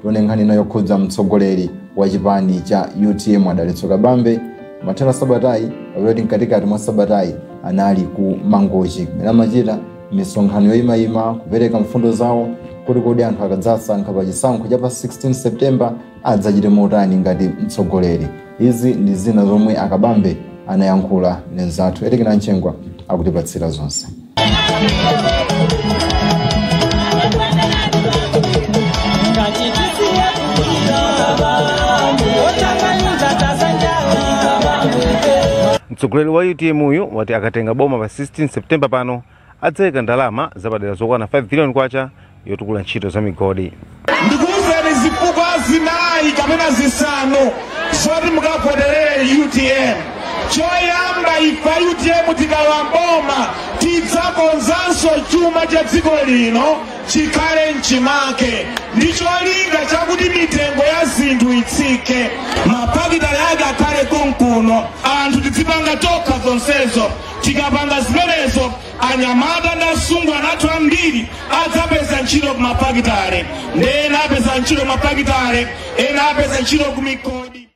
Tione nkhani ina yokhudza mtsogoleri wa chipani cha UTM, Adalitso Kabambe. Mathero sabatayi, kapena mkatikati mwa sabatayi, anali ku Mangochi kumene amachita misonkhano yoyimayima kupereka mfundo zawo kuti kodi anthu akadzasankha pa chisankho cha pa 16 September adzachite motani ngati mtsogoleri. Izi ndi zina zomwe Akabambe anayankhula. Nenzathu Erekena Nchengwa akutipatsira zonse. Mtsogoleri wa UTM uyu wati akatenga boma pa 16 September pano adzayika ndalama zapadera zokwana 5 billion kwacha yotukula ntchito za migodi. Ndikuwuzeni zifukwa 4 kapena 5 zoti mukavoterere UTM. Choyamba, ife UTM tikalowa mboma tidzakonzanso chuma cha dziko lino chikhale mchimake, ndi cholinga chakuti mitengo ya zinthu itsike, mafakitale ake akhale konkuno, anthu tizipanga tokha zonsezo. Tikapanga zimenezo, anyamata ndi asungwana athu ambiri adzapeza ntchito ku mafakitale, ndi ena apeza ntchito ku mafakitale, ena apeza ntchito ku migodi.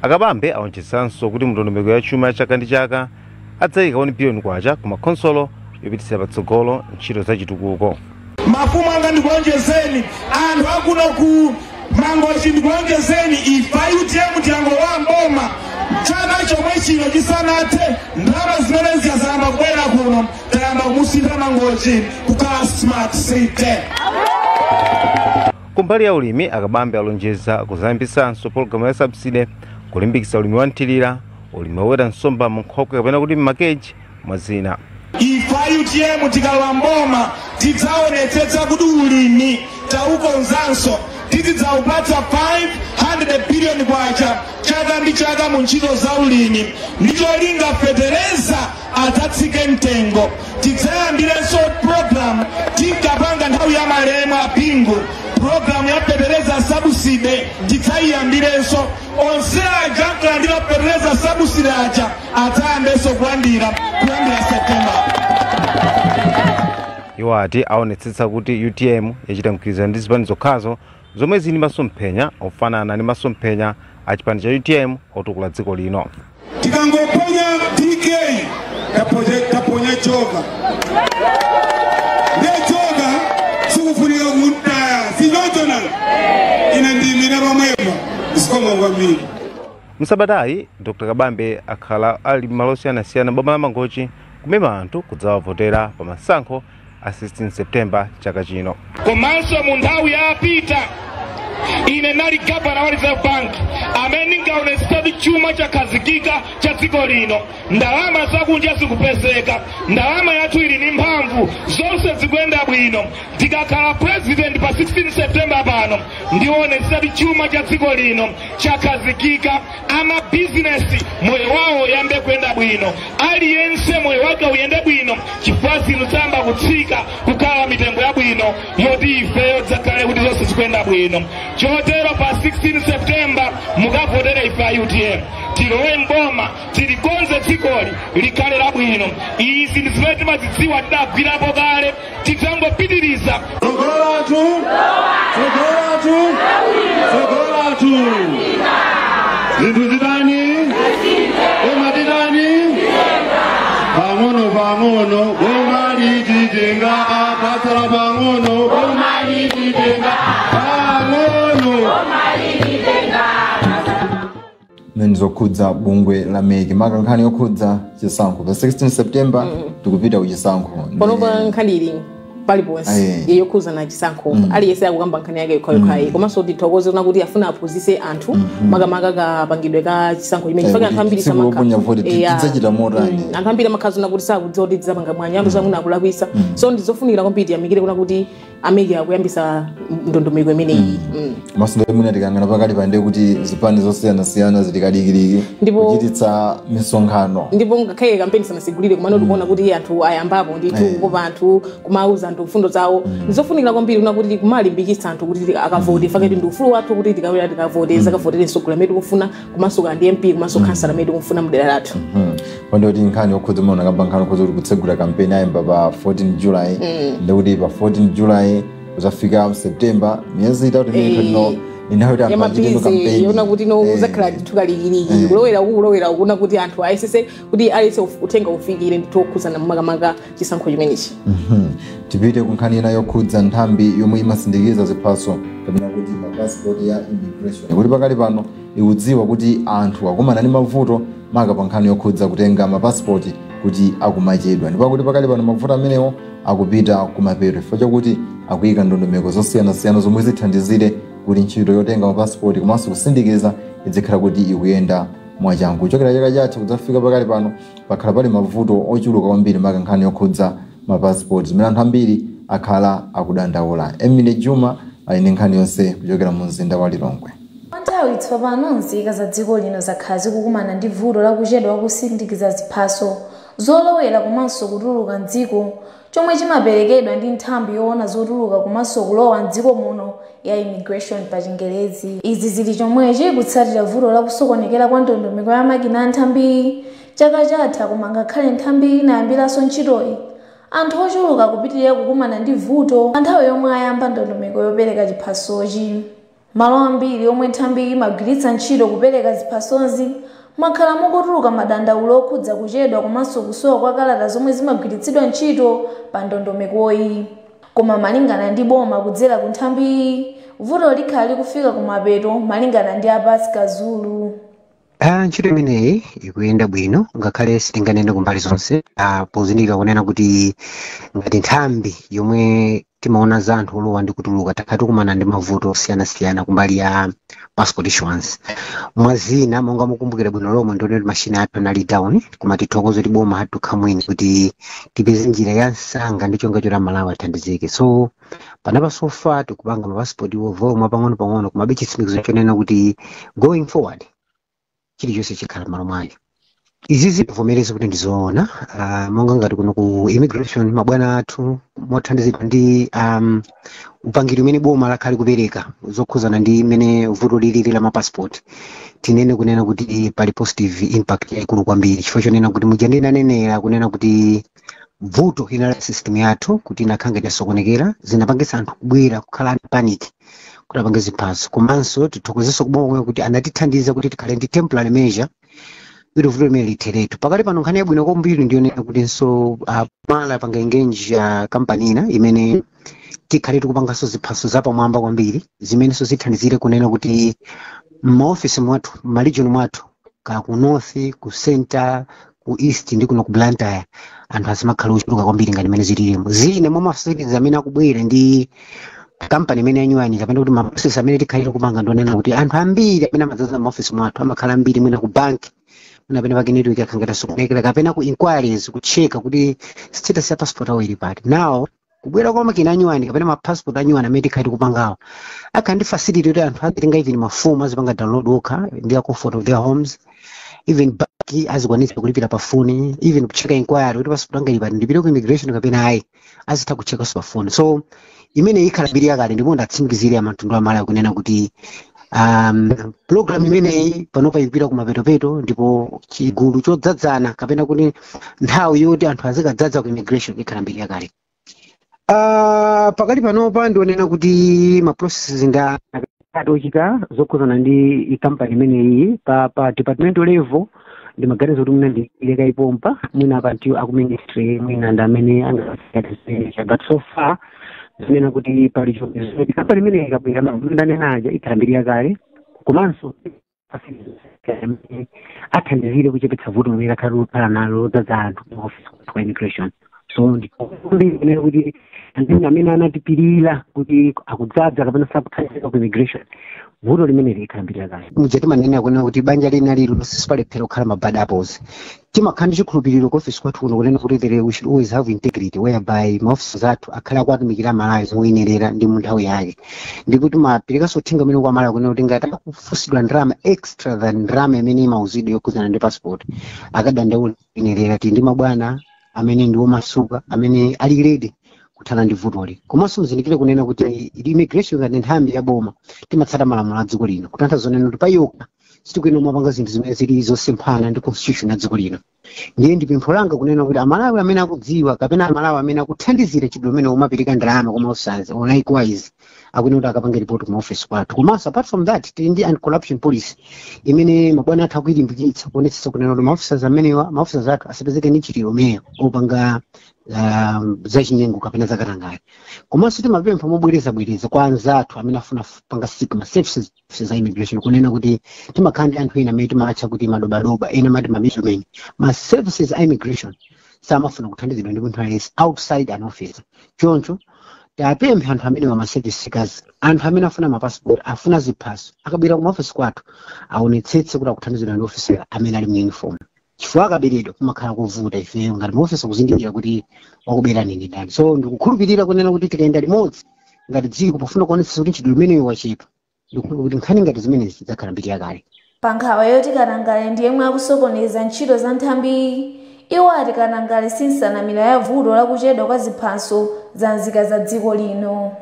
Akabambe aonjezanso kuti ndondomeko ya chuma chaka ndi chaka adzayika 1 billion kwacha ku makhonsolo yopititsira patsogolo ntchito za chitukuko. Mafumu anga, ndikuonjezeni, anthu akuno ku Mangochi, ndikuonjezeni, ife UTM tikangolowa mboma chaka chomwe chino chisanathe, ndalama zimene ziyazayamba kubwera kuno, tayamba kumusintha Mangochi kukhala smart city. Kumbali ya ulimi, Akabambe alonjeza kuzayambisanso pologalamu ya subsidy, kulimbikitsa ulimi wa nthirira, ulimi woweta nsomba mu nkhokwe kapena kuti mmakeji, mwa zina. Ife UTM tikalowa mboma tidzaonetsetsa kuti ulimi taukonzanso, tizidzaupatsa 500 billion kwacha chaka ndi chaka mu ntchito za ulimi, ndi cholinga fetereza adzatsike mtengo. Tidzayambirenso program tinkapanga nthawi ya malemu Apingu, program ya fetereza subsidy tidzayiyambirenso. Onse aja ankalandira fetereza subsidy aja adzayambenso kulandira kuyambira September. Iwo ati aonetsetsa kuti UTM yachita mgwirizano ndi zipani zokhazo zomwe zili masomphenya ofanana ndi masomphenya a chipani cha UTM otukula dziko lino. Tikangoponya DK, taponya choka, ndiye choka sikufunika kutaya, sichoncho? Ine ndimire pamwepa, zikomo kwambiri. Msabatayi Dr Kabambe akhala ali m'malo osiyanasiyana boma la Mangochi kumema anthu kudzawavotera pa masankho a 16 September chaka chino. Komanso mu nthawi yapita ine nali gavana wa Reserve Bank amene ndingaonetsetsa kuti chuma chakhazikika cha dziko lino, ndalama zakunja zikupezeka, ndalama yathu ili ndi mphamvu, zonse zikuyenda bwino. Tikakhala president pa 16 September pano, ndionetsetsa kuti chuma cha dziko lino chakhazikika, amabizinesi moyo wawo uyambe kuyenda bwino, aliyense moyo wake uyende bwino, chifukwa zinthu zayamba kutsika, kukhala mitengo yabwino yoti ifeyo dzakhale kuti zonse zikuyenda bwino. Chotero pa 16 September mukavotere ife a UTM, tilowe mboma, tilikonze dzikoli likhale labwino. Izi ndi zimene timazidziwa, tidagwirapo kale, tidzangopitiriza. Tsogolo lathu, tsogolo lathu, tsogolo lathu, zinthu zitani? Boma titani? Pang'ono pang'ono boma lititenga, patsala pang'ono boma lititenga, pang'ono. Nkhani zokhudza bungwe la MEC, maka nkhani yokhudza chisankho pa 16 September, tikupita ku chisankho. Panopa nkhani ili paliponse yokhuza na chisankho, aliyense akukamba nkhani yake yokhayokhayi. Komanso tithokoze kuna kuti afuna aphunzitse anthu makamaka kapangidwe ka chisankho chimene, chifukwa anthu ambiri tsiku loponya voti tidzachita motani. Anthu ambiri amakhala kuti sakudziwa kuti tidzapanga mwanyi, anthu zamwina akulakwisa. So ndizofunikira kwambiri, tiyamikire kuna kuti a MEC akuyambisa ndondomeko imeneyi. Maso mwina tikangana pakali pande kuti zipani zosiyanasiyana zilikalikiliki kuchititsa misonkhano. Ndipo ngakhale kampeni sanasigulire, kumene tikuona kuti anthu ayambapo ndithu kukopa anthu, kumauza anthu mfundo zawo. Ndizofunikira kwambiri kuna kuti kumalimbikitsa anthu kuti akavote, faketi ndi ufulu wathu kuti tikawera tikavote, zakavotere msogolo amene tikufuna, komanso kandi MP komanso kansala amene tikufuna mdera lathu. Pande kuti nkhani yokhudza mona kamba nkhani yokhudza kuti kutsegula kampeni ayamba pa 14 July, ndikuti pa 14 July kuzafika September, miyezi 3 imene tino. Nthawi yoti anthu achiteno yamabizi kampeni. Yona kuti no uzakhala ndithu kalikiliki kulowera uku, kulowera uku, kuti anthu ayesese kuti alese uthenga ufikire ndithu okhudzana makamaka chisankho chimenechi. Tipite ku nkhani ina yokhudza nthambi yomwe imasindikiza ziphaso kapena kuti mapasipoti ya immigration, kuti pakali pano ikudziwa kuti anthu akumana ndi mavuto maka pa nkhani yokhudza kutenga mapasipoti kuti akumachedwa, ndipo akuti pakali pano mavuto amenewo akupita kumapeto chifukwa chakuti akuyika ndondomeko zosiyanasiyana zomwe zithandizire kuti ntchito yotenga mapasipoti komanso kusindikiza izikhala kuti ikuyenda mwachangu. Kuchokera chaka chatha kudzafika pakali pano pakhala pali mavuto ochuluka kwambiri maka nkhani yokhudza mapasipoti, zimene anthu ambiri akhala akudandaula. Emily Juma ali ndi nkhani yonse kuchokera mu mzinda wa Lilongwe. Kwa nthawi tsopano nzika za dziko lino zakhala zikukumana ndi vuto lakuchedwa kusindikiza ziphaso zolowera komanso kutuluka mdziko, chomwe chimaperekedwa ndi nthambi yoona zotuluka komanso kulowa mdziko muno ya immigration pa Chingerezi. Izi zili chomwechi kutsatira vuto lakusokonekera kwa ndondomeko ya makina a nthambiyi chaka chatha. Koma ngakhale nthambi inayambiranso ntchitoyi, anthu ochuluka kupitirira kukumana ndi vuto pa nthawi yomwe ayamba ndondomeko yopereka chiphasochi. Malo ambiri omwe nthambi imagwiritsa ntchito kupereka ziphasozi mwakhala mukutuluka madandaulo okhudza kuchedwa komanso kusowa kwa kalata zomwe zimagwiritsidwa ntchito pa ndondomekoyi. Koma malingana ndi boma kudzera ku nthambiyi, vuto likhala likufika kumapeto, malingana ndi a Pascal Zulu. Ntchito imeneyi ikuyenda bwino, ngakhale sitinganene kumbali zonse, pozindikira kunena kuti ngati nthambi yomwe timaona za anthu olowa ndi kutuluka, takhala tikumana ndi mavuto osiyanasiyana kumbali ya passport issuance. Mwazina, monga mukumbukira bwino lomwe, ndione kuti mashina athu anali down, koma tithokoze kuti boma athu khamwini kuti tipeze njira ya msanga ndi chonga choti Amalawi athandizike. So panapa so far tikupanga mapasipoti wovomwa pang'ono pang'ono, komabe chitsimikizo chonena kuti going forward chilichonse chikhala m'malo mwake. Izi zivomereza kuti ndizoona, monga ngati kuno ku immigration mabwana athu mothandizidwa ndi upangiri umene boma lakhala likupereka zokhuzana ndi imene vuto lilili la mapassport, tinene kunena kuti pali positive impact yayikulu kwambiri, chifukwa chonena kuti muja ndinanenera kunena kuti vuto inali system yathu kuti inakhanga itasokonekera, zinapangitsa anthu kubwera kukhala panic kuti apange ziphaso. Komanso tithokozenso kuboma kuti anatithandiza kuti tikhale ndi temporary measure kuti vuto limene litheretu. Pakati pano nkhani yabwino kwambiri ndiyonena kutinso mala panga engage kampani ina imene tikhale tikupanganso ziphaso zapamwamba kwambiri, zimenenso zithandizire kunena kuti m'maofisi mwathu, m'maregion mwathu, ka ku north, ku center, ku east ndi kuno ku Blantyre, anthu azimakhala ochuluka kwambiri ngati mmene zililimo. Zina mwa mafacilities amene akubwera ndi kampani imene yanyuwani kapena kuti maprocess amene tikhalire kupanga, ndionena kuti anthu ambiri amene amadzaza m'maofisi mwathu amakhala ambiri mwina ku bank, mwina pene pake network yakhangata sokonekera, kapena ku inquiries kucheka kuti status ya passport awo ili pati. Now kubwera kwa makina anyuwani kapena ma passport anyuwani amene tikhale tikupangawo akhala ndi facility kuti anthu azitenga even mafomu, azipanga download okha ndi a comfort of their homes, even banki azikwanitsa kulipira pa foni, even kucheka inquiry kuti passport anga ili pati, ndipite ku immigration kapena ayi, azitha kuchekanso pa foni. So imene ikhala mbiri yakale, ndipo ndatsimikizira ya matundu amalawi kunena kuti program imeneyi panopa ikupita kumapetopeto, ndipo chigulu chodzadzana kapena kuti nthawi yoti anthu azikadzadza ku immigration ikhala mbiri yakale. Pakali panopa ndionena kuti ma processes nda ochita zokhuzana ndi kampani imeneyi pa departmental level. Ndimaganiza kuti mwina ndileka ipompa, mwina pantiyo aku ministry, mwina ndi amene angaaa, but so far zinena kuti pali chionezo kuti kampani imeneyi ikabwera, ndanenaja, ikhala mbiri yakale, komanso athandizire kuchepetsa vuto limene lakhala likukhala nalo lodzaza anthu mu office kwa immigration. So ndikunena kuti anthu amene anatipirira kuti akudzadza kapena sakuthandizika ku immigration, vuto limene likhala mbiri yakale. Muja timanena kunena kuti banja lina lililonse sipalephera kukhala ma bad apples. Timakhala ndi chikhulupiriro ku office kwathu kuno kunena kuti we should always have integrity, whereby maofficers athu akhale akuatumikira Malawi moyenerera ndi mu nthawi yake. Ndipo timaperekanso uthenga umene kwa Malawi kunena kuti ngati akufunsidwa ndalama extra than ndalama imene imauzidwa yokhudzana ndi passport, akadandaula moyenerera. Tili ndi mabwana amene ndi omasuka amene ali ready kuthana ndi vutoli. Komanso mzindikire kunena kuti immigration ngati nthambi ya boma timatsata malamulo a dziko lino, kutanthauza zonena kuti payokha sitikuyenera kumapanga zinthu zimene zili zosemphana ndi constitution ya dziko lino. Ndiye ndi pempho langa kunena kuti Amalawi amene akudziwa kapena Amalawi amene akuthandizira chidwi umene umapereka ndalama koma usanze or likewise Akuyenera kuti akapange report kuma office kwathu. Komanso apart from that, tili ndi anti-corruption policy imene mabwana athu akuyilimbikitsa kuonetsetsa kunena kuti maofficers amenewa, maofficers athu asapezeke ndi chitiro umeneyo opanga zachinyengo kapena zakatangale. Komanso timapempha mobwerezabwereza kwa anzathu amene afuna panga seek ma services za immigration kunena kuti timakhala ndi anthu ena amene timatcha kuti madobadoba, ena amati ma middlemen. Ma services a immigration samafuna kuthandizidwa ndi munthu aliyense outside an officer. Choncho tapempha anthu amene ma service seekers, anthu amene afuna mapassport, afuna ziphaso, akabwera kuma office kwathu aonetsetse kuti akuthandizidwa ndi officer amene ali mu uniform, chifukwa akaberedwa kumakhala kuvuta ifeyo ngati maofisa kuzindikira kuti wakubera nini ndani. So ndikukhulupirira kunena kuti tikayenda limodzi ngati dziko pofuna kuonetsetsa kuti mchitidwe umeneyo wachepa, ndikukhulupirira kuti nkhani ngati zimenezi zidzakhala mbiri yakale. Pa nkhawa yoti katangale ndi yemwe akusokoneza ntchito za nthambi, iwo ati katangale si nsanamira ya vuto lakuchedwa kwa ziphaso za nzika za dziko lino.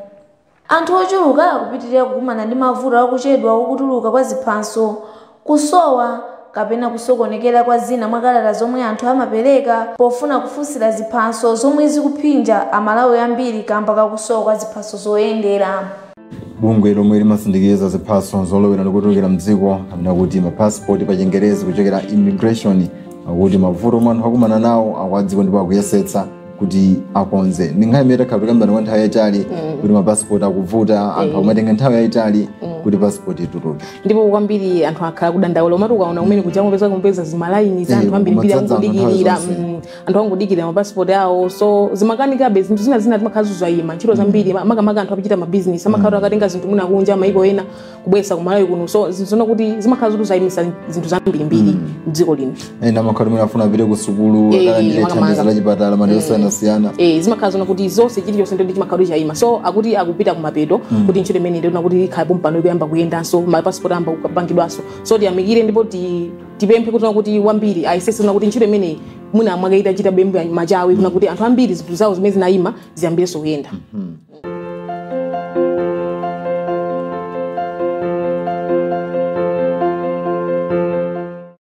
Anthu ochuluka akupitirira kukumana ndi mavuto akuchedwa kukutuluka kwa ziphaso, kusowa kapena kusokonekera kwa zina mwa kalata zomwe anthu amapereka pofuna kufunsira ziphaso, zomwe zikuphinja Amalawi ambiri kamba kakusowa kwa ziphaso zoyendera. Bungwe lomwe limasindikiza ziphaso zolowera ndi kutulukira mdziko, kapena kuti mapasipoti pa Chingerezi, kuchokera immigration, akuti mavuto omwe anthu akumana nawo akuwadziwa ndipo akuyesetsa kuti akonze. Ndi nkhani imene takhala tikambirana kwa nthawi yayitali kuti mapasipoti akuvuta, anthu akumatenga nthawi yayitali kuti pasipoti ituluke. Ndipo kwambiri anthu akhala kudandaula. Umati ukaona kumene kuja mupeza kumupeza zimalaini za anthu ambirimbiri kumadzaza anthu nthawi angodikirira zonse. Anthu angodikirira mapasipoti awo, so zimakanikabe zinthu zina zina zimakhala zayima, ntchito zambiri, makamaka anthu akuchita mabizinesi amakhala akatenga zinthu mwina kunja maiko ena kubwesa kumalawi kuno, so zinthu zona kuti zimakhala zoti zayimisa zinthu zambirimbiri mdziko lino. Ena amakhala mwina afuna apite ku sukulu, akalandire makamaka. thandizo la chipatala, madera osiyanasiyana. Zimakhala zona kuti zonse, chilichonse ndi chimakhala kuti chayima. So akuti akupita kumapeto kuti ntchito imene ndiona kuti ikhale pompano ikuyamba kuyendanso, mapasipoti ayamba kupangidwanso. So tiyamikire ndipo tipemphe kuti kuti wambiri ayesese kuti ntchito imeneyi mwina mwake itachita bembe machawi kuna kuti anthu ambiri zinthu zawo zimene zinayima ziyambirenso kuyenda.